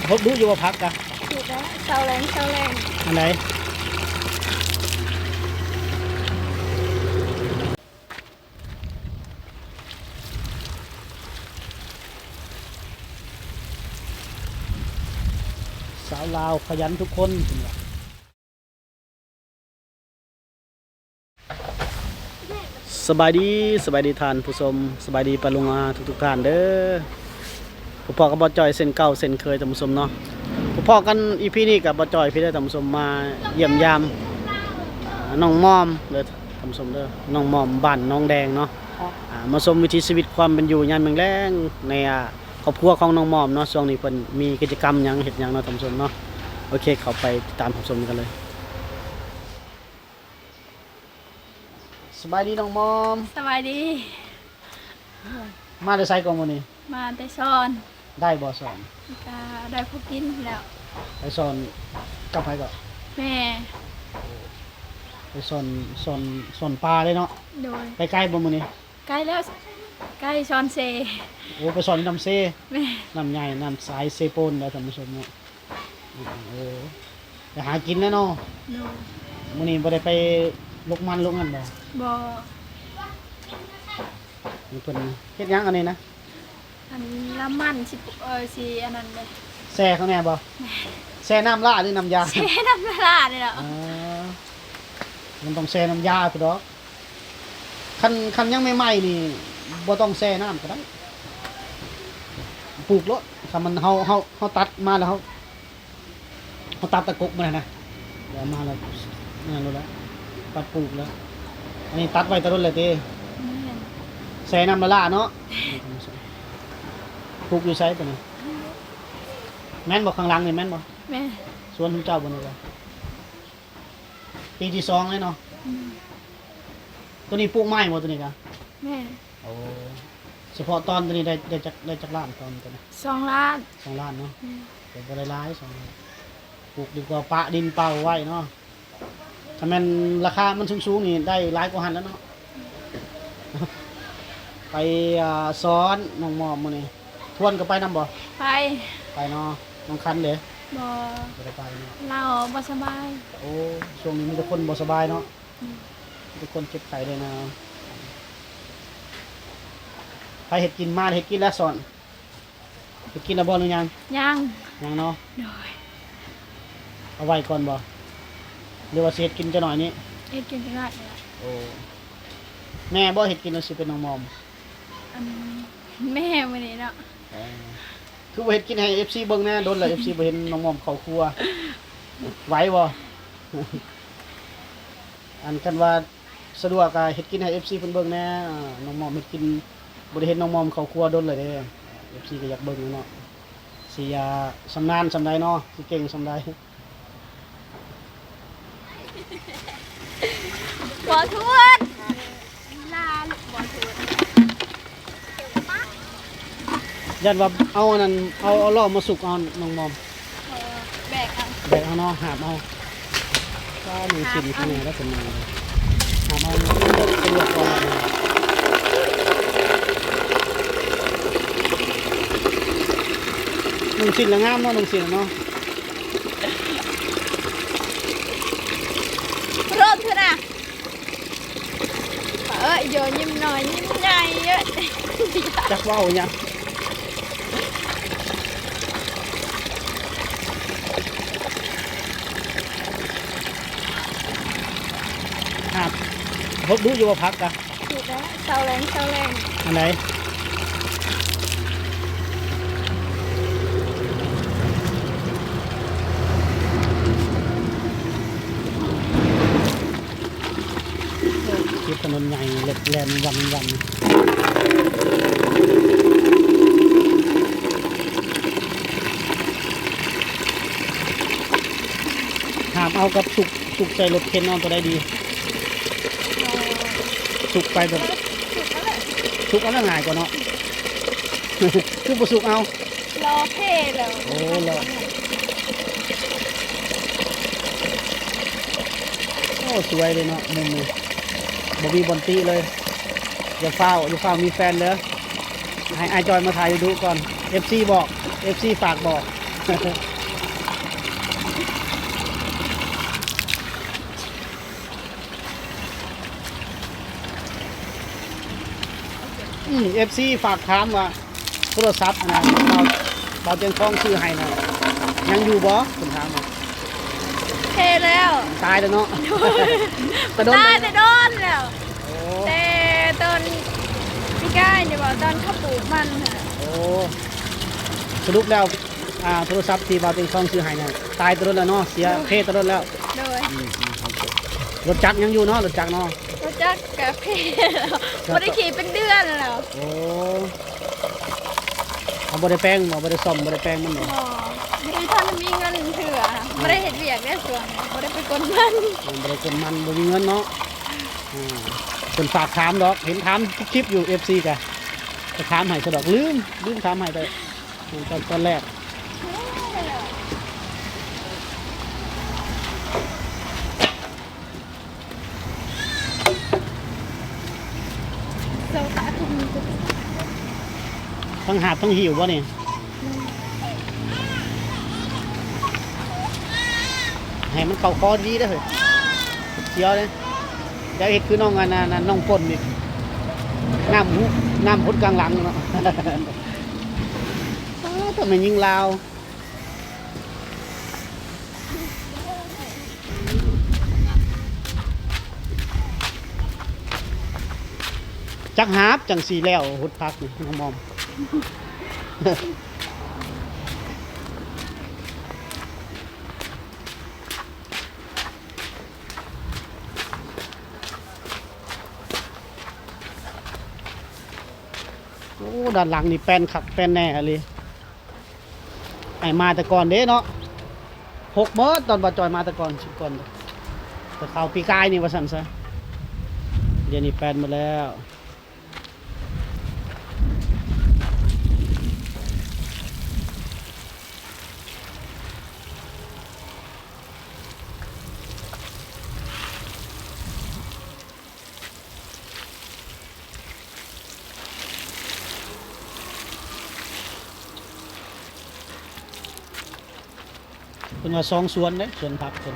ພົບດຸຢູ່ບໍ່ ຜັກກະ? ຖືກແລ້ວ ເຊົາແລງ ເຊົາແລງ. ອັນໃດ? ສາວລາວຂະຫຍັນທຸກຄົນ ເພິ່ນວ່າ. ສະບາຍດີ ສະບາຍດີທ່ານຜູ້ຊົມ ສະບາຍດີປ້າລຸງອາທຸກໆທ່ານເດີ. ພົບພໍ້ກັບບ່າວຈ່ອຍເຊັ່ນເກົ່າເຊັ່ນເຄີຍທ່ານຜູ້ຊົມເນາະ. ພົບພໍ້ກັນອີພີນີ້ກັບບ່າວຈ່ອຍພີ້ເດີທ່ານຜູ້ຊົມ ມາຢ້ຽມຢາມ ອ່າ ນ້ອງມອມເດີທ່ານຜູ້ຊົມເດີ ນ້ອງມອມບ້ານໜອງແດງເນາະ. ອ່າ ມາຊົມວິຖີຊີວິດຄວາມເປັນຢູ່ຍາມແລງໆ ໃນ ອ່າ ຄອບຄົວຂອງນ້ອງມອມເນາະ. ຊ່ວງນີ້ເພິ່ນມີກິດຈະກຳຫຍັງເຮັດຫຍັງເນາະທ່ານຜູ້ຊົມເນາະ. ໂອເຄ ເຂົ້າໄປຕິດຕາມຮັບຊົມກັນເລີຍ. ສະບາຍດີນ້ອງມອມ. ສະບາຍດີ. ມາແຕ່ໃສກ່ອນມື້ນີ້? ມາແຕ່ສອນ. ໄດ້ບໍ່ສອນ? ກະໄດ້ພໍກິນແລ້ວ. ໄປສອນກັບໃຜເກາະ? ແມ່. ໄປສອນ ສອນ ສອນປາເລີຍເນາະ? ໂດຍ. ໄປໄກບໍ່ມື້ນີ້? ໃກ້ແລ້ວ ໃກ້ສອນເຊ. ໂອ້ ໄປສອນຢູ່ນ້ຳເຊ. ແມ່ນ. ນ້ຳໃຫຍ່ ນ້ຳສາຍເຊໂປນເດີທ່ານຜູ້ຊົມເນາະ. ເອີ ໄປຫາກິນແລ້ວເນາະ. ໂດຍ. ມື້ນີ້ບໍ່ໄດ້ໄປລົກມັນລົກຫຍັງບໍ່? ບໍ່. ນີ້ເພິ່ນເຮັດຫຍັງອັນນີ້ນະ? ອັນລຳມັນຊິ ເອີ ຊິອັນນັ້ນເດ້ ແຊ່ຂ້າງໃນບໍ່? ແມ່ນ. ແຊ່ນ້ຳລາຫຼືນ້ຳຢາ? ແຊ່ນ້ຳລານີ້ແຫຼະ. ອໍ ມັນຕ້ອງແຊ່ນ້ຳຢາພຸ້ນດອກ. ຄັນ ຄັນຍັງໃໝ່ໆນີ້ບໍ່ຕ້ອງແຊ່ນ້ຳກໍໄດ້ ປູກໂລດ. ຄັນມັນ ເຮົາ ເຮົາ ເຮົາຕັດມາແລ້ວ ເຮົາ ເຮົາຕັດຕະກົກມັນຫັ້ນນະ ແລ້ວເອົາມາແລ້ວ ນັ້ນໂລດແຫຼະ ຕັດປູກແລ້ວ. ອັນນີ້ຕັດໄວ້ແຕ່ດົນແລ້ວຕິ? ແມ່ນ. ແຊ່ນ້ຳລະລາເນາະ. ປູກຢູ່ໃສຕົວນີ້? ແມ່ນບໍ່? ຂ້າງຫຼັງນີ້ແມ່ນບໍ່? ແມ່ນ. ສວນຂອງເຈົ້າບໍ່ນີ້ກະ? ປີທີສອງເລີຍເນາະ. ອືມ. ຕົວນີ້ປູກໄມ້ບໍ່ຕົວນີ້ກະ? ແມ່ນ. ໂອ້ ສະເພາະຕອນຕົວນີ້ໄດ້ ໄດ້ຈັກ ໄດ້ຈັກລ້ານຕອນຕົວນີ້? ສອງລ້ານ. ສອງລ້ານເນາະ. ແມ່ນ. ກໍບໍ່ໄດ້ຫຼາຍ ສອງລ້ານ ປູກດີກວ່າປະດິນເປົ່າໄວ້ເນາະ. ຄັນແມ່ນລາຄາມັນສູງໆນີ້ໄດ້ຫຼາຍກວ່າຫັ້ນແລ້ວເນາະ. ໄປ ອ່າ ສອນນ້ອງມອມມື້ນີ້ ທວນກໍໄປນຳບໍ່? ໄປ. ໄປເນາະ. ນ້ອງຄັນເດ? ບໍ່ ບໍ່ໄດ້ໄປເນາະ ລາວບໍ່ສະບາຍ. ໂອ້ ຊ່ວງນີ້ມີແຕ່ຄົນບໍ່ສະບາຍເນາະ. ອືມ. ມີແຕ່ຄົນເຈັບໄຂ້ໄດ້ໜາວ. ໃຜເຮັດກິນມາ ເຮັດກິນແລ້ວສອນ? ເຮັດກິນແລ້ວບໍ່ ຫຼືຍັງ? ຍັງ. ຍັງເນາະ. ໂດຍ. ເອົາໄວ້ກ່ອນບໍ່ ຫຼືວ່າຊິເຮັດກິນຈັກໜ້ອຍນີ້? ເຮັດກິນຈັກໜ້ອຍນີ້ແຫຼະ. ໂອ້ ແມ່ບໍ່ເຮັດກິນ ຫຼືຊິເປັນນ້ອງມອມ? ອັນ ແມ່ມື້ນີ້ເນາະ. ເອີ ຄືບໍ່ເຮັດກິນໃຫ້ເອັຟຊີເບິ່ງແດ່? ດົນແລ້ວເອັຟຊີບໍ່ເຫັນນ້ອງມອມເຂົ້າຄົວ ໄຫວບໍ່? ອັນ ຄັນວ່າສະດວກກໍເຮັດກິນໃຫ້ເອັຟຊີເພິ່ນເບິ່ງແດ່. ນ້ອງມອມເຮັດກິນ ບໍ່ໄດ້ເຫັນນ້ອງມອມເຂົ້າຄົວດົນແລ້ວເດ້. ເອັຟຊີກໍຢາກເບິ່ງເນາະ ຊິ ອ່າ ຊຳນານສ່ຳໃດເນາະ ຊິເກັ່ງສ່ຳໃດ. ບໍ່ທວນ ລາລູກບໍ່ທວນ. ຢ້ານວ່າເອົາອັນນັ້ນ ເອົາ ເອົາລໍ້ມາສຸກເອົານ້ອງມອມ. ເອີ ແບກເອົາ ແບກເອົາເນາະ ຫາບເອົາ. ປາ ໜຶ່ງຊິ້ນຂ້າງໃນແລ້ວເປັນໜຶ່ງ ຫາບເອົາ ເປັນລວກກ່ອນ. ໜຶ່ງຊິ້ນລະງາມເນາະ ໜຶ່ງຊິ້ນເນາະ. ເລີ່ມເທື່ອນະ. ເອີ ໂຍ ຍິ້ມນ້ອຍຍິ້ມໃຫຍ່ເອີ. ຈັກເວົ້າຫຍັງ. ຫາກ ຫົດດຸຢູ່ບໍ່ ຜັກກະ? ຖືກແລ້ວ ເຊົາແລງ ເຊົາແລງ. ອັນໃດ? ເຂດຖະໜົນໃຫຍ່ ແລ່ນວັນໆ. ຫາມເອົາກັບສຸກ ສຸກໃສ່ລົດເຂັນ ເອົາຕົວໃດດີ? ສຸກໄປແບບ ສຸກເອົາລະງ່າຍກວ່າເນາະ. ຄືບໍ່ສຸກເອົາ? ລໍເພແລ້ວ. ໂອ້ ລໍ ໂອ້ ສວຍເດ້ເນາະ ມຸມນີ້ ບໍ່ມີບ່ອນຕິເລີຍ. ຢ່າຟ້າວ ຢ່າຟ້າວມີແຟນເດີ ໃຫ້ອ້າຍຈອຍມາຖ່າຍດຸໆກ່ອນ. ເອັຟຊີບອກ ເອັຟຊີຝາກບອກ. ອືມ ເອັຟຊີ ຝາກຖາມວ່າ ໂທລະສັບອັນນັ້ນ ເບົາ ເບົາຕຽງຄອງຊື້ໃຫ້ນະ ຍັງຢູ່ບໍ່? ເພິ່ນຖາມວ່າ. ເພແລ້ວ. ຕາຍແລ້ວເນາະ. ໂດຍ ກະດົນ ຕາຍແລ້ວ ແຕ່ດົນແລ້ວ. ໂອ້ ແຕ່ຕອນປີກາຍນີ້ບໍ ຕອນເຂົາປູກມັນຫັ້ນ. ໂອ້ ສະຫຼຸບແລ້ວ ອ່າ ໂທລະສັບທີ່ເບົາຕຽງຄອງຊື້ໃຫ້ນະ ຕາຍແຕ່ດົນແລ້ວເນາະ ເສຍ ໂດຍ ເພແຕ່ດົນແລ້ວ. ໂດຍ ອືມ ອືມ ໂອເຄ ລົດຈັກຍັງຢູ່ເນາະ ລົດຈັກເນາະ. ລົດຈັກກະເພແລ້ວ ບໍ່ໄດ້ຂີ່ເປັນເດືອນແລ້ວ. ໂອ້ ເຮົາບໍ່ໄດ້ແປງບໍ? ບໍ່ໄດ້ສ້ອມ ບໍ່ໄດ້ແປງມັນບໍ? ບໍ່ ຍັງບໍ່ທັນມີເງິນເທື່ອ. ອືມ ບໍ່ໄດ້ເຮັດວຽກເດ້ຊ່ວງນີ້ ບໍ່ໄດ້ໄປກົນມັນ. ອືມ ບໍ່ໄດ້ກົນມັນ ບໍ່ມີເງິນເນາະ. ອືມ ເພິ່ນຝາກຖາມດອກ ເຫັນຖາມທຸກຄລິບຢູ່ ເອັຟຊີ ກະ ກະຖາມໃຫ້ຊະດອກ ລືມ ລືມຖາມໃຫ້ແຕ່ ຕອນ ຕອນແລກ. ທັງຫາບທັງຫິ້ວບໍ່ນີ້? ໃຫ້ມັນເຂົ້າຄໍດີເດີເຮີ້ຍ ສຽວເດ້. ຢ່າເຮັດຄືນ້ອງອັນນັ້ນ ນ້ອງຝົນນີ້ ນ້ຳ ນ້ຳຫົດກາງຫຼັງເນາະ. ອ້າ ແຕ່ແມ່ຍິງລາວ ຈັກຫາບຈັ່ງຊິແລ້ວ ຫົດຜັກນີ້ ນ້ອງມອມ. ໂອ້ ດ້ານຫຼັງນີ້ແປ້ນຄັກແປ້ນແນ່ອີ່ຫຼີ. ອ້າຍມາແຕ່ກ່ອນເດ້ເນາະ ຫົກເໝິດ ຕອນບ່າວຈ່ອຍມາແຕ່ກ່ອນ ຊຸດກ່ອນ ແຕ່ຄາວປີກາຍນີ້ວ່າຊັ້ນຊະ. ດຽວນີ້ແປນໝົດແລ້ວ. ເພິ່ນວ່າສອງສວນເດ້ ສວນຜັກເພິ່ນ.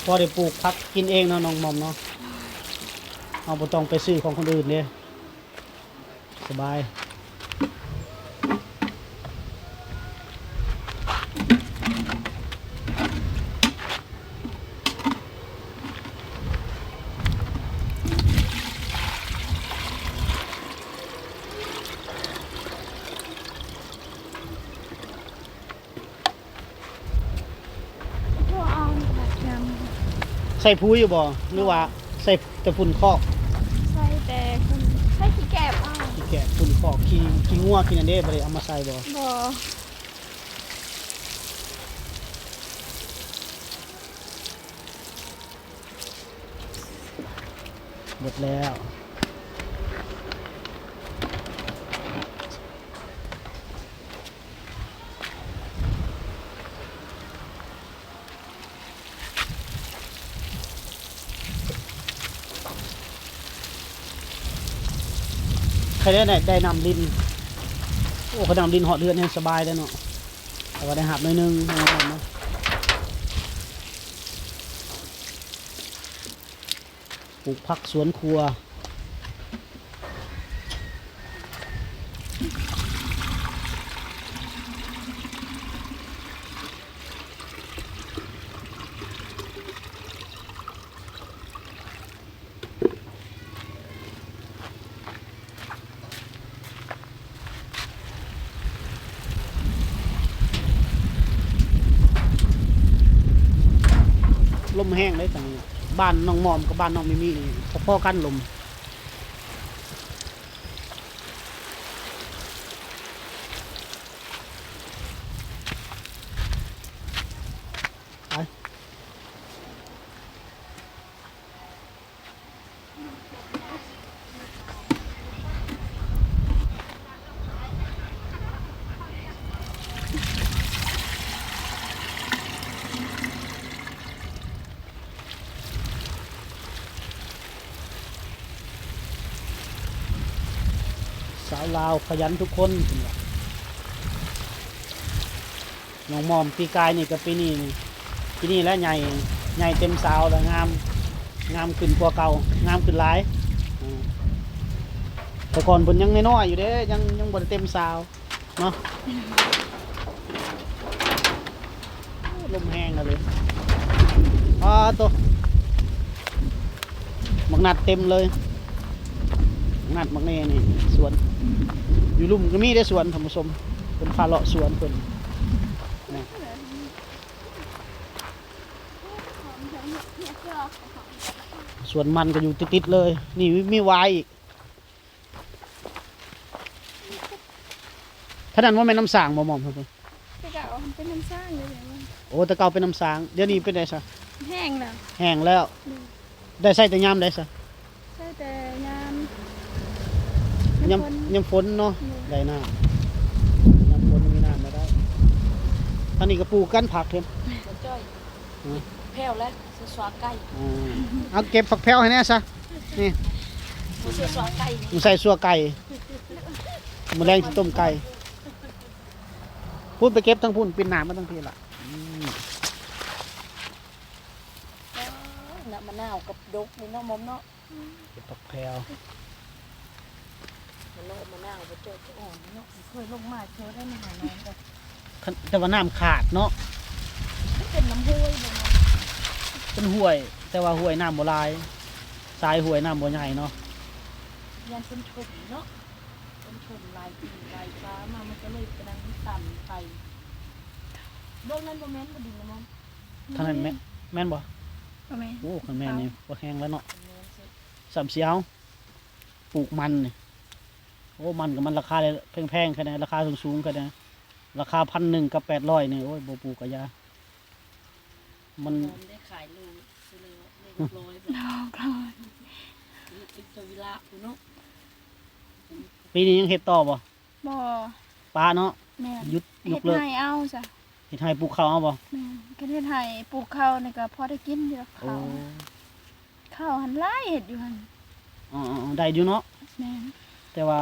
ພໍໄດ້ປູກຜັກກິນເອງເນາະ ນ້ອງໝອມເນາະ ເຮົາບໍ່ຕ້ອງໄປຊື້ຂອງຄົນອື່ນເດ້. ສະບາຍ. ໃສ່ຝຸ່ນຢູ່ບໍ່ ຫຼືວ່າໃສ່ແຕ່ຝຸ່ນຄອກ? ໃສ່ແຕ່ຝຸ່ນ ໃສ່ຂີ້ແກບເອົາ ຂີ້ແກບ ຝຸ່ນຄອກ ຂີ້ ຂີ້ງົວ ຂີ້ນັ້ນເດ້ ບໍ່ໄດ້ເອົາມາໃສ່ບໍ່? ບໍ່. ໝົດແລ້ວ. ໃຄແດ່ໄດ້ ໄດ້ນ້ຳລິນ. ໂອ້ ຄັນນ້ຳລິນຮອດເຮືອນແຮ່ງສະບາຍເດ້ເນາະ ແຕ່ວ່າໄດ້ຫາບໜ້ອຍໜຶ່ງເນາະ. ປູກຜັກສວນຄົວ. ລົມແຮງເດ້ທາງນີ້ ບ້ານນ້ອງໝອມກັບບ້ານນ້ອງມີມີນີ້ພໍໆກັນລົມ. สาวลาวขยันทุกคน เพิ่นว่า น้องมอมปีกายนี่กับปีนี้นี่ ปีนี้แหละใหญ่ ใหญ่เต็มสาวแล้ว งาม งามขึ้นกว่าเก่า งามขึ้นหลาย อืม แต่ก่อนเพิ่นยังน้อยๆอยู่เด้ ยัง ยังบ่ได้เต็มสาวเนาะ ลมแฮงอะเลย อ้าโต บักนัดเต็มเลย บักนัดบักแหน่นี่สวน อยู่ลุ่มก็มีเด้สวน ท่านผู้ชม เพิ่นพาเลาะสวนเพิ่นนะ สวนมันก็อยู่ติดๆเลย นี่มี มีหวายอีก ทางนั้นบ่แม่นน้ำสร้างบ่ ม่อม ครับผม แต่เก่ามันเป็นน้ำสร้างอยู่แล้ว โอ้ แต่เก่าเป็นน้ำสร้าง เดี๋ยวนี้เป็นไดซะ แห้งแล้ว แห้งแล้ว อืม ได้ใช้แต่ยามใดซะ ใช้แต่ยาม ยาม ยามฝน ยามฝนเนาะ อืม ได้น้ำ ยามฝนมีน้ำแล้วได้ ทางนี้ก็ปลูกกันผักเพิ่น บ่จ้อย อืม แพ้วแล้ว สวกไก่ อ่า เอาเก็บผักแพรวให้แหน่ซะ นี่ บ่ใส่สวกไก่ บ่ใส่สวกไก่ มื้อแลงสิต้มไก่ พุ้นไปเก็บทางพุ้น ปิ่นหน้ามาทางพี้ล่ะ อืม อ้าว น้ำมะนาวกับดกนี่เนาะ มอมเนาะ เก็บผักแพรว มะนาว มะนาวบ่เจอจะอ่อนเนาะ บ่เคยลงมาเทื่อได้ น้ำหาน้ำเด้อ คัน แต่ว่าน้ำขาดเนาะ มันเป็นน้ำห้วยบ่เนาะ เป็นห้วย แต่ว่าห้วยน้ำบ่หลาย สายห้วยน้ำบ่ใหญ่เนาะ ย่านเป็นถมเนาะ เป็นถมหลายปีหลายปามา มันก็เลยเป็นน้ำตันไป เบิ่งนั้นบ่แม่นบ่ดินนะมอม ทางนั้นแม่น แม่นบ่ บ่แม่น โอ้ คันแม่นนี่บ่แฮงแล้วเนาะ แม่นสิ สามสิเอา ปลูกมันนี่ โอ้ มันก็มันราคาแพงๆ ขนาด ราคาสูงๆ ขนาด ราคาพันหนึ่งกับแปดร้อยนี่ โอ้ย บ่ปลูกก็อย่า มัน พร้อมได้ขายโล กิโลละหกร้อยบาท หกร้อย นี่เป็นตะวิละพุ้นเนาะ ปีนี้ยังเฮ็ดต่อบ่ บ่ ปะเนาะ แม่น หยุด ยกเลิก เฮ็ดไร่เอาซะ เฮ็ดไร่ปลูกข้าวเอาบ่ แม่น คันเฮ็ดไร่ปลูกข้าวนี่ก็พอได้กินอยู่ดอก โอ้ ข้าว ข้าวหั่นหลายเฮ็ดอยู่หั่น อ๋อๆๆ ได้อยู่เนาะ แม่น แต่ว่า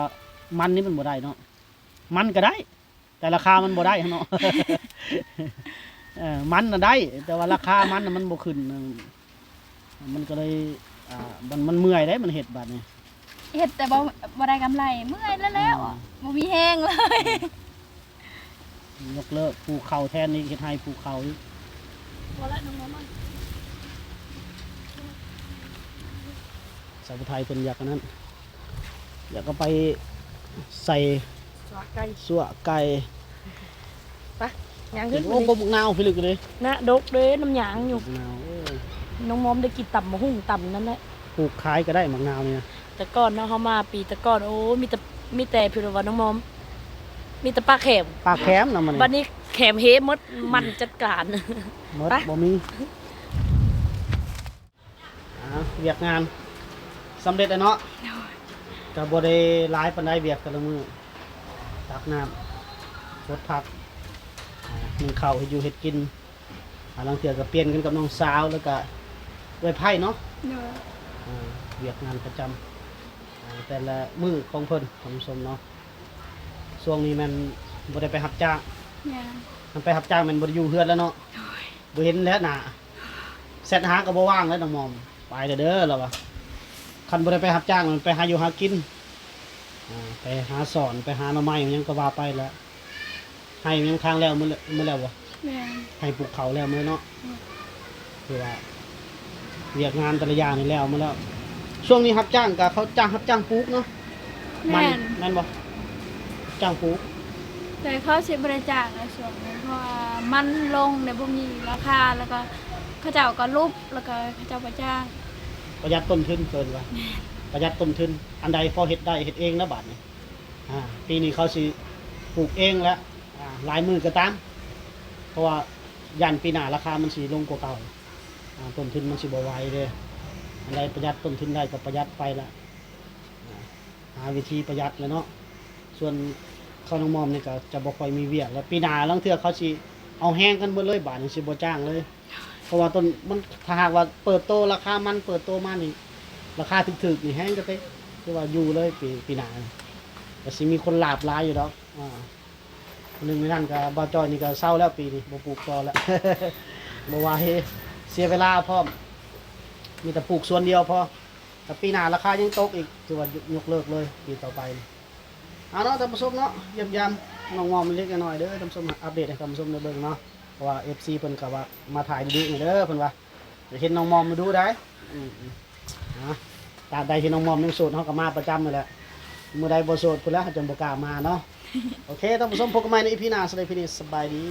มันนี่มันบ่ได้เนาะ มันก็ได้ แต่ราคามันบ่ได้เนาะ เออ มันน่ะได้ แต่ว่าราคามันน่ะมันบ่ขึ้น เออ มันก็เลย อ่า มัน มันเมื่อยเด้ มันเฮ็ดบัดนี้ เฮ็ดแต่บ่ บ่ได้กำไร เมื่อยแล้ว แล้ว อ่า บ่มีแฮงเลย อืม ยกเลิกปลูกข้าวแทนอีก เฮ็ดไร่ปลูกข้าวอีก พอแล้ว น้องมอม สาวผู้ไทยเพิ่นอยากอันนั้น อยากเอาไปใส่ ซั่วไก่ ซั่วไก่ ไป ย่างขึ้น โอ้ บักนาวพิลึกเลย นะ ดกเด้ น้ำยางอยู่ บักนาว เออ น้องมอมได้กินตำบักหุ่งตำนั่นแหละ ปลูกขายก็ได้บักนาวนี่นะ แต่ก่อนเนาะ เฮามาปีแต่ก่อน โอ้ มีแต่ มีแต่ เพิ่นว่าน้องมอม มีแต่ปลาแขม ปลาแขมนะมัน บัดนี้แขมเฮหมด มันจัดการ หมด ไป บ่มี อ่า เวียกงานสำเร็จแล้วเนาะ โดย ก็บ่ได้หลายปานใดเวียกแต่ละมื้อ ตักน้ำ หดผัก อ่า นึ่งข้าว เฮ็ดอยู่เฮ็ดกิน อ่า ลางเทื่อก็เปลี่ยนกันกับน้องสาว แล้วก็เอื้อยไพเนาะ โดย อ่า เวียกงานประจำ อ่า แต่ละมื้อของเพิ่น ท่านผู้ชมเนาะ ช่วงนี้แม่นบ่ได้ไปรับจ้าง แม่น คันไปรับจ้างแม่นบ่ได้อยู่เฮือนแล้วเนาะ โดย บ่เห็นแล้วหน้า แชตหาก็บ่ว่างแล้วน้องมอม ไปแล้วเด้อ แล้วว่า คันบ่ได้ไปรับจ้างมันไปหาอยู่หากิน อ่า ไปหาสอน ไปหาหน่อไม้หยังก็ว่าไปแล้ว ไร่หยังค้างแล้วหมดแล้ว หมดแล้วบ่ แม่น ไร่ปลูกข้าวแล้วหมดแล้วเนาะ อืม คือว่าเวียกงานแต่ละอย่างนี่แล้วหมดแล้ว ช่วงนี้รับจ้างก็เขาจ้าง รับจ้างปลูกเนาะ แม่น แม่นบ่ จ้างปลูก แต่เขาสิบ่ได้จ้างในช่วงนี้ เพราะว่ามันลงเนี่ยบ่มีราคา แล้วก็เขาเจ้าก็ลุบ แล้วก็เขาเจ้าบ่จ้าง ประหยัดต้นทุนเพิ่นว่า แม่น ประหยัดต้นทุน อันใดพอเฮ็ดได้เฮ็ดเองนะบาดนี้ อ่า ปีนี้เขาสิปลูกเองแล้ว อ่า หลายมื้อก็ตาม เพราะว่าย่านปีหน้าราคามันสิลงกว่าเก่า อ่า ต้นทุนมันสิบ่ไหวเด้ ອັນໃດປະຢັດຕົ້ນທຶນໄດ້ກໍປະຢັດໄປລະ ອ່າ ຫາວິທີປະຢັດແຫຼະເນາະ. ສ່ວນເຂົ້ານ້ອງມອມນີ້ກໍຈະບໍ່ຄ່ອຍມີວຽກແລ້ວ ປີໜ້າລາງເທື່ອເຂົາຊິເອົາແຮງກັນເບິດເລີຍ ບາດນີ້ຊິບໍ່ຈ້າງເລີຍ. ເພາະວ່າຕົ້ນມັນ ຖ້າຫາກວ່າເປີດໂຕ ລາຄາມັນເປີດໂຕມານີ້ ລາຄາຖືກໆນີ້ແຮງກະເຕັກ ຄືວ່າຢູ່ເລີຍປີ ປີໜ້າ ກະຊິມີຄົນລາບຫຼາຍຢູ່ດອກ. ອ່າ ໜຶ່ງໃນນັ້ນກະບ່າວຈ້ອຍນີ້ກະເຊົາແລ້ວ ປີນີ້ບໍ່ປູກຕໍ່ແລ້ວ ບໍ່ໄຫວ ເສຍເວລາພ້ອມ ມີແຕ່ປູກສວນດຽວພໍ. ແຕ່ປີໜ້າລາຄາຍັງຕົກອີກ ຖືວ່າຍົກເລີກເລີຍປີຕໍ່ໄປ. ເອົາເນາະທ່ານຜູ້ຊົມເນາະ ຢ້ຽມຢາມນ້ອງມອມເລັກໆນ້ອຍໆເດີທ່ານຜູ້ຊົມ ອັບເດດໃຫ້ທ່ານຜູ້ຊົມໄດ້ເບິ່ງເນາະ ເພາະວ່າເອັຟຊີເພິ່ນກໍວ່າມາຖ່າຍດຸໆນີ້ເດີ ເພິ່ນວ່າຢາກເຫັນນ້ອງມອມມາດູໄດ໋. ອືມໆ ຕາບໃດທີ່ນ້ອງມອມຍັງໂສດ ເຮົາກໍມາປະຈຳຫັ້ນແຫຼະ ມື້ໃດບໍ່ໂສດພຸ້ນແຫຼະ ເຮົາຈຶ່ງບໍ່ກ້າມາເນາະ. ໂອເຄທ່ານຜູ້ຊົມ ພົບກັນໃໝ່ໃນອີພີໜ້າ ສຳລັບອີພີນີ້ ສະບາຍດີ.